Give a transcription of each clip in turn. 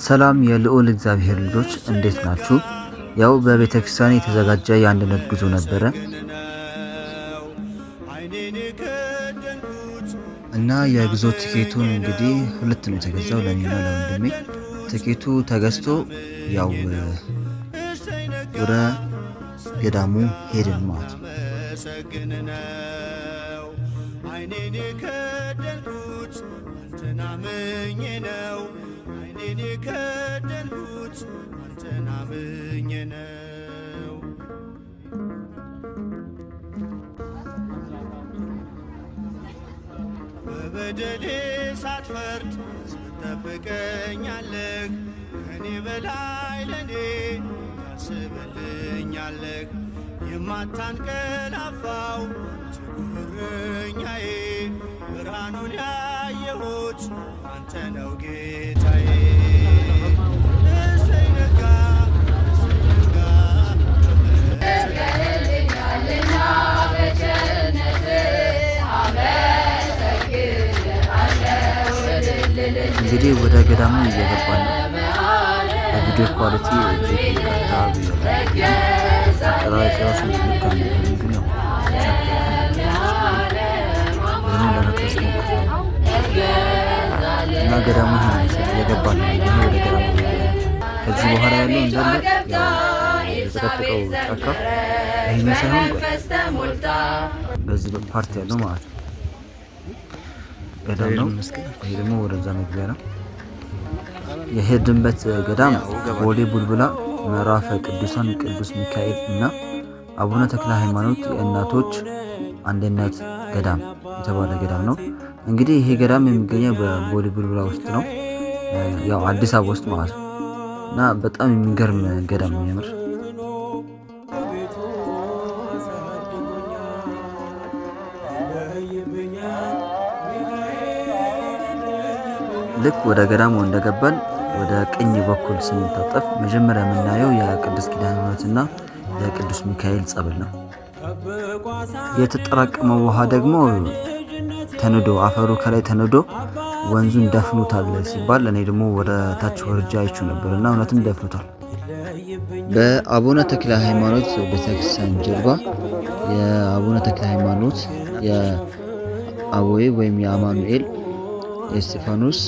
ሰላም የልዑል እግዚአብሔር ልጆች፣ እንዴት ናችሁ? ያው በቤተ ክርስቲያን የተዘጋጀ የአንድነት ጉዞ ነበረ እና የጉዞ ትኬቱን እንግዲህ ሁለት ነው የተገዛው፣ ለእኔና ለወንድሜ። ትኬቱ ተገዝቶ ያው ወደ ገዳሙ ሄድን ማለት ነው። አይኔን የከደንኩት አንተን አምኜ ነው። አይኔን የከደንኩት አንተን አምኜ ነው። በበደሌ ሳትፈርድ ትጠብቀኛለህ፣ ከኔ በላይ ለኔ ታስብልኛለህ። የማታንቀላፋው ትጉህ እረኛዬ፣ ብርሃኑን ያየሁት አንተ ነው ጌታዬ። እሰይ ነጋ፣ እሰይ ነጋ። አድርገህልኛልና በቸርነትህ አመሰግንሃለሁ። እንግዲህ ወደ ገዳሙ እየገባን ነው። በቪዲዮ quality እጅግ ይቅርታ ብያለሁ። አቀራረጽ ራሱ ልክ አልነበረም፣ ግን ያው ምንም ለመቅረጽ ሞክሬያለሁ። እና ገዳሙ ይሄን ይመስላል። እየገባን ነው እንግዲህ ወደ ገዳሙ እየገባን ነው። ከዚህ በኋላ ያለው እንዳለ ያው የተጠቀጠቀው ጫካ ይሄኛው ሳይሆን፣ ቆይ፣ በዚህ part ያለው ማለት ነው ገዳም ነው። ይሄ ደግሞ ወደዛ መግቢያ ነው። የሄድንበት ገዳም ቦሌ ቡልቡላ ምዕራፈ ቅዱሳን ቅዱስ ሚካኤል እና አቡነ ተክለ ሃይማኖት የእናቶች አንድነት ገዳም የተባለ ገዳም ነው። እንግዲህ ይሄ ገዳም የሚገኘው በቦሌ ቡልቡላ ውስጥ ነው፣ ያው አዲስ አበባ ውስጥ ማለት ነው። እና በጣም የሚገርም ገዳም ነው የምር። ቤቱ አሳድጎኛል። ይለይብኛል ሚካኤል ይለይብኛል። ልክ ወደ ገዳሙ እንደገባን ወደ ቀኝ በኩል ስንታጠፍ መጀመሪያ የምናየው የቅዱስ ኪዳነ ምሕረትና የቅዱስ ሚካኤል ጸበል ነው። ጠብቆ የተጠራቀመው ውሃ ደግሞ ተንዶ፣ አፈሩ ከላይ ተንዶ ወንዙን ደፍኖታል ሲባል እኔ ደግሞ ወደ ታች ወርጄ አይቼው ነበር እና እውነትም ደፍኖታል። በአቡነ ተክለ ሃይማኖት ቤተክርስቲያን ጀርባ የአቡነ ተክለ ሃይማኖት፣ የአቦዬ ወይም የአማኑኤል፣ የእስጢፋኖስ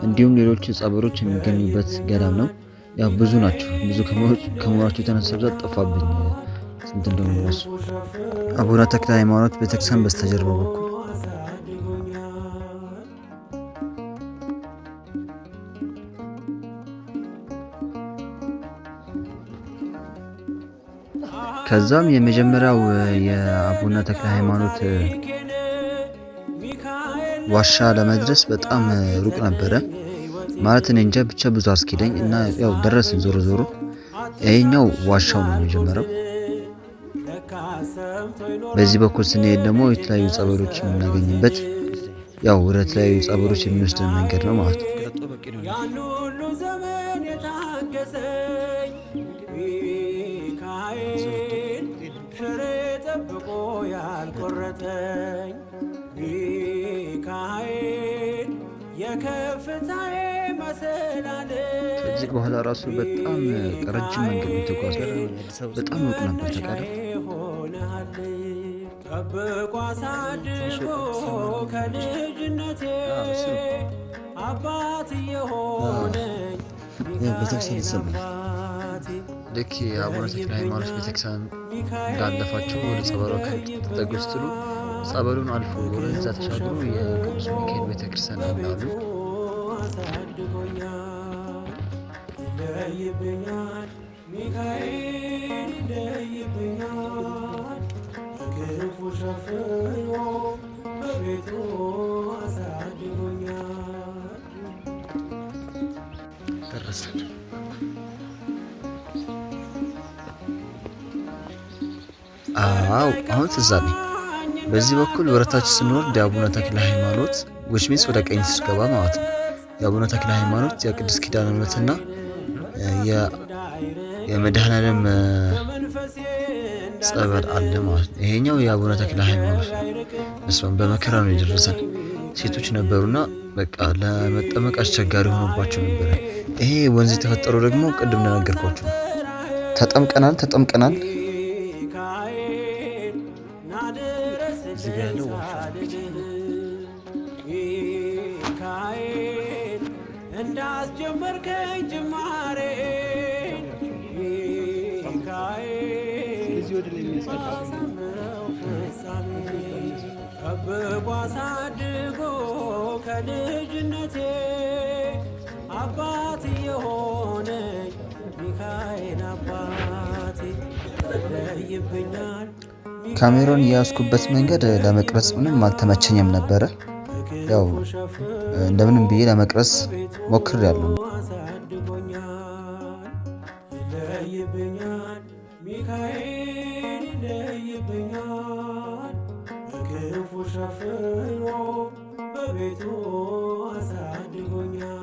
እንዲሁም ሌሎች ጸበሎች የሚገኙበት ገዳም ነው። ያው ብዙ ናቸው። ብዙ ከመሆናቸው የተነሳ ብዛት ጠፋብኝ ስንት እንደሆኑ እራሱ። አቡነ ተክለ ሃይማኖት ቤተክርስቲያን በስተጀርባ በኩል። አሳድጎኛል። ከዛም የመጀመሪያው የአቡነ ተክለ ሃይማኖት ዋሻ ለመድረስ በጣም ሩቅ ነበረ። ማለት እኔ እንጃ ብቻ ብዙ አስኬደኝ እና ያው ደረስን። ዞሮ ዞሮ ይሄኛው ዋሻው ነው የመጀመሪያው። በዚህ በኩል ስንሄድ ደግሞ የተለያዩ ጸበሎች የምናገኝበት፣ ያው ወደ ተለያዩ ጸበሎች የሚወስደን መንገድ ነው ማለት ነው። ያን ሁሉ ዘመን የታገሰኝ ሚካኤል፣ ፍሬ ጠብቆ ያልቆረጠኝ ሚካኤል፣ የከፍታዬ መሰላል። ከዚህ በኋላ ራሱ በጣም ረጅም መንገድ ነው የተጓዝነው። በጣም ሩቅ ነበር ታውቃለህ። ሆነሃል ጠብቆ አሳድጎ ከልጅነቴ አባት የሆነኝ ቤተክርስቲያን ይሰማል። አባቴ። ልክ የአቡነ ተክለ ሃይማኖት ቤተክርስቲያን እንዳለፋቸው ወደ ጸበሉ አካባቢ ስትሉ ጸበሉን አልፎ ወደዛ ተሻግሮ የቅዱስ ሚካኤል ቤተክርስቲያን አለ አሉ። አሳድጎኛል። ይለይብኛል ሚካኤል ይለይብኛል። በክንፉ ሸፍኖ በቤቱ አሳድጎኛል። ደረስን። አዎ፣ አሁን ትዝ አለኝ። በዚህ በኩል ወደታች ስንወርድ የአቡነ ተክለ ሃይማኖት፣ which means ወደ ቀኝ ስትገባ ማለት ነው። የአቡነ ተክለ ሃይማኖት፣ የቅዱስ ኪዳነ ምሕረትና የመድኃኔዓለም ጸበል አለ ማለት ነው። ይሄኛው የአቡነ ተክለ ሃይማኖት ነው። በስመ አብ፣ በመከራ ነው የደረሰን። ሴቶች ነበሩና በቃ ለመጠመቅ አስቸጋሪ ሆኖባቸው ነበረ። ይሄ ወንዝ የተፈጠረው ደግሞ ቅድም እንደነገርኳችሁ ነው። ተጠምቀናል ተጠምቀናል። ሚካኤል ና እዚህ ጋር ያለው ድረስልኝ ዋሻ ነው። ሳልልህ ሚካኤል እንዳስጀመርከኝ ጅማሬ ሚካኤል አሳምረው ፍጻሜ ጠብቆ አሳድጎ ከልጅነቴ አባት የሆነኝ ሚካኤል አባቴ ይለይብኛል። ካሜራውን የያዝኩበት መንገድ ለመቅረጽ ምንም አልተመቸኝም ነበረ። ያው እንደምንም ብዬ ለመቅረጽ ሞክሬያለሁ። አሳድጎኛል። ይለይብኛል ሚካኤል ይለይብኛል፣ በክንፉ ሸፍኖ በቤቱ አሳድጎኛል።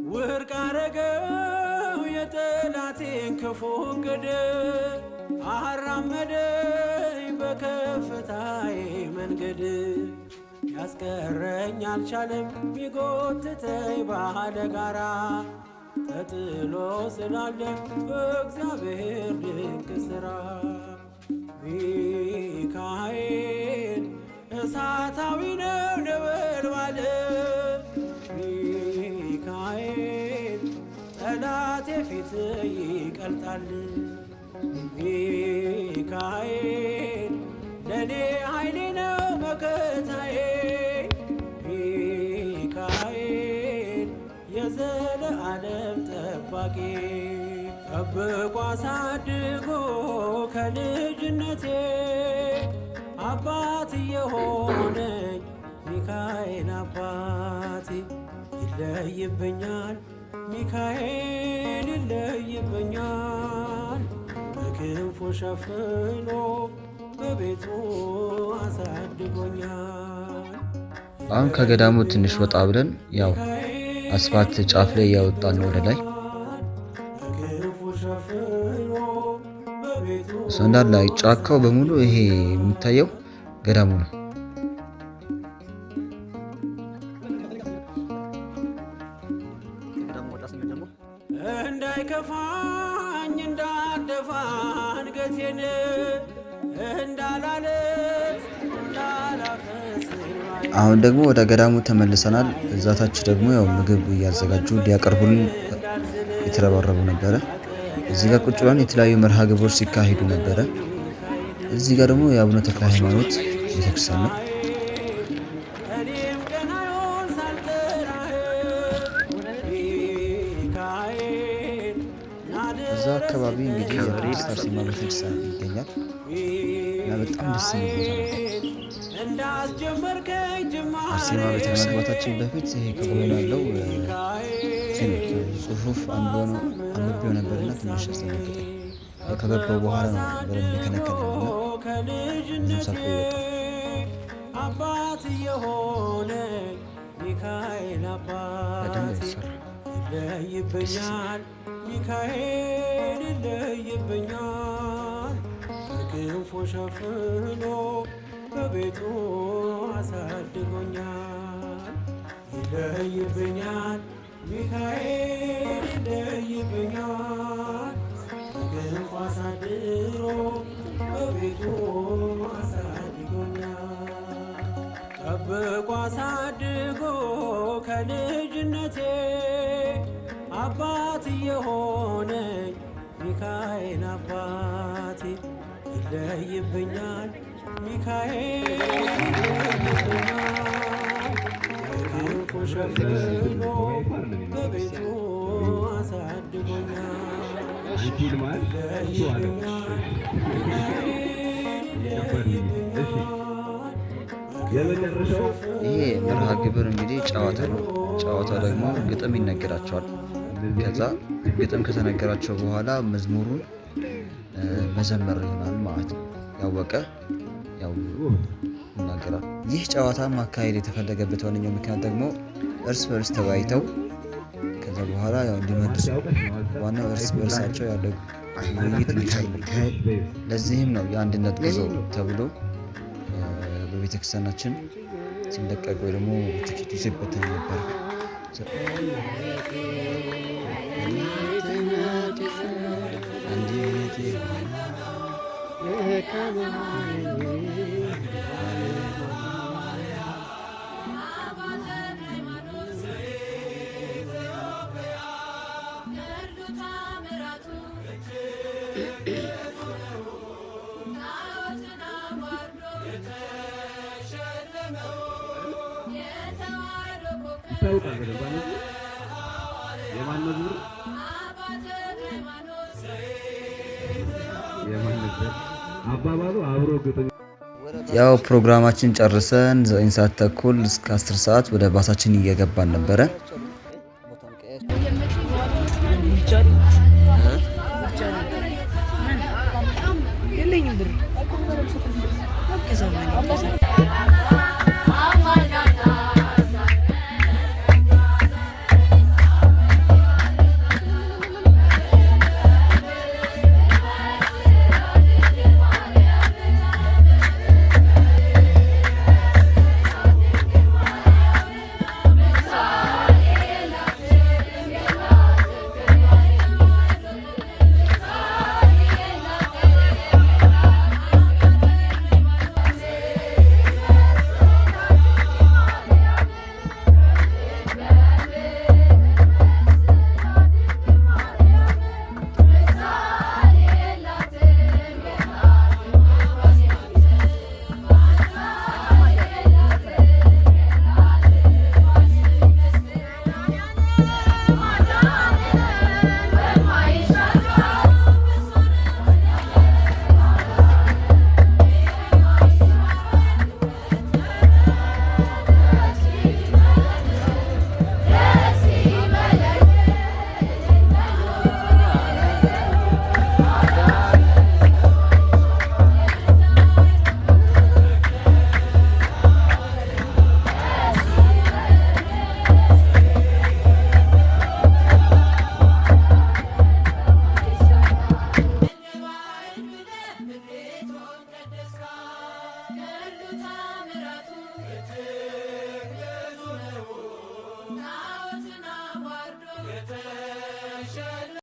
ውድቅ አረገው የጠላቴን ክፉ እቅድ፣ አራመደኝ በከፍታዬ መንገድ፣ ያስቀረኝ አልቻለም ቢጎትተኝ ባለ ጋራ፣ ተጥሎ ስላለ በእግዚአብሔር ድንቅ ሥራ። ሚካኤል እሳታዊ ነው ነበልባል፣ ሚካኤል ጠላቴ ፊት ይቀልጣል። ሚካኤል ለኔ ኃይሌ ነው መከታዬ፣ ሚካኤል የዘለዓለም ጠባቂ፣ ጠብቆ አሳድጎ ከልጅነቴ አባት የሆነኝ ሚካኤል አባቴ ይለይብኛል። ሚካኤል ይለይብኛል፣ በክንፉ ሸፍኖ በቤቱ አሳድጎኛል። አሁን ከገዳሙ ትንሽ ወጣ ብለን ያው አስፋልት ጫፍ ላይ እያወጣን ነው ወደ ላይ። በክንፉ ሸፍኖ በቤቱ እሱ እንዳለ ጫካው በሙሉ ይሄ የሚታየው ገዳሙ ነው። እንዳይከፋኝ እንዳልደፋ አንገቴን፣ እንዳላለቅስ እንዳላፈስ እንባዬን። አሁን ደግሞ ወደ ገዳሙ ተመልሰናል። እዛ ታች ደግሞ ያው ምግብ እያዘጋጁ ሊያቀርቡልን የተረባረቡ ነበረ። እዚህ ጋር ቁጭ ብለን የተለያዩ መርሃ ግብሮች ሲካሄዱ ነበረ። እዚህ ጋር ደግሞ የአቡነ ተክለ ሃይማኖት ቤተክርስቲያን ነው። እኔም ቀናዩን ሳልጠራህ ሚካኤል እዛ አካባቢ እንግዲህ የቅድስት አርሴማ ቤተክርስቲያን ይገኛል እና በጣም ደስ የሚል ቦታ ነው። እንዳስጀመርከኝ ጅማሬ አርሴማ ቤተክርስቲያን ከመግባታችን በፊት ይሄ ከጎን ያለው ጽሁፍ አንብቤው ነበርና ትንሽ አስደነገጠኝ። ያው ከገባው በኋላ ነው በደንብ የከነከነኝ እና ብዙም ሳልቆይ ወጣሁ። አባት የሆነ ሚካኤል በደንብ አባቴ የተሰራ ይለይብኛል። ሚካኤል ይለይብኛል፣ በክንፉ ሸፍኖ በቤቱ አሳድጎኛል። ይለይብኛል ሚካኤል ይለይብኛል፣ በክንፉ አሳድሮ በቤቱ አሳድጎኛል። ጠብቆ አሳድጎ ከልጅነቴ አባት የሆነኝ ሚካኤል አባቴ ይለይብኛል። ሚካኤል ይለይብኛል፣ በክንፉ ሸፍኖ በቤቱ አሳድጎኛል። ይለይብኛል ሚካኤል ይለይብኛል። ይሄ መርሃ ግብር እንግዲህ ጨዋታ ነው። ጨዋታ ደግሞ ግጥም ይነገራቸዋል። ከዛ ግጥም ከተነገራቸው በኋላ መዝሙሩን መዘመር ይሆናል ማለት ነው። ያወቀ ያው ይናገራል። ይህ ጨዋታ ማካሄድ የተፈለገበት ዋነኛው ምክንያት ደግሞ እርስ በርስ ተወያይተው ከዛ በኋላ ያው እንዲመልሱ፣ ዋናው እርስ በርሳቸው ያለው ውይይት እንዲጨምር። ለዚህም ነው የአንድነት ጉዞ ተብሎ በቤተክርስቲያናችን ሲለቀቅ ወይ ደግሞ ትኬቱ ሲበተን ነበር። ይታወቃል በደንብ አይደል? የማን መዝሙር? የማን ነበር አባባሉ? አብሮ ግጥም። ያው ፕሮግራማችን ጨርሰን 9 ሰዓት ተኩል እስከ 10 ሰዓት ወደ ባሳችን እየገባን ነበረ።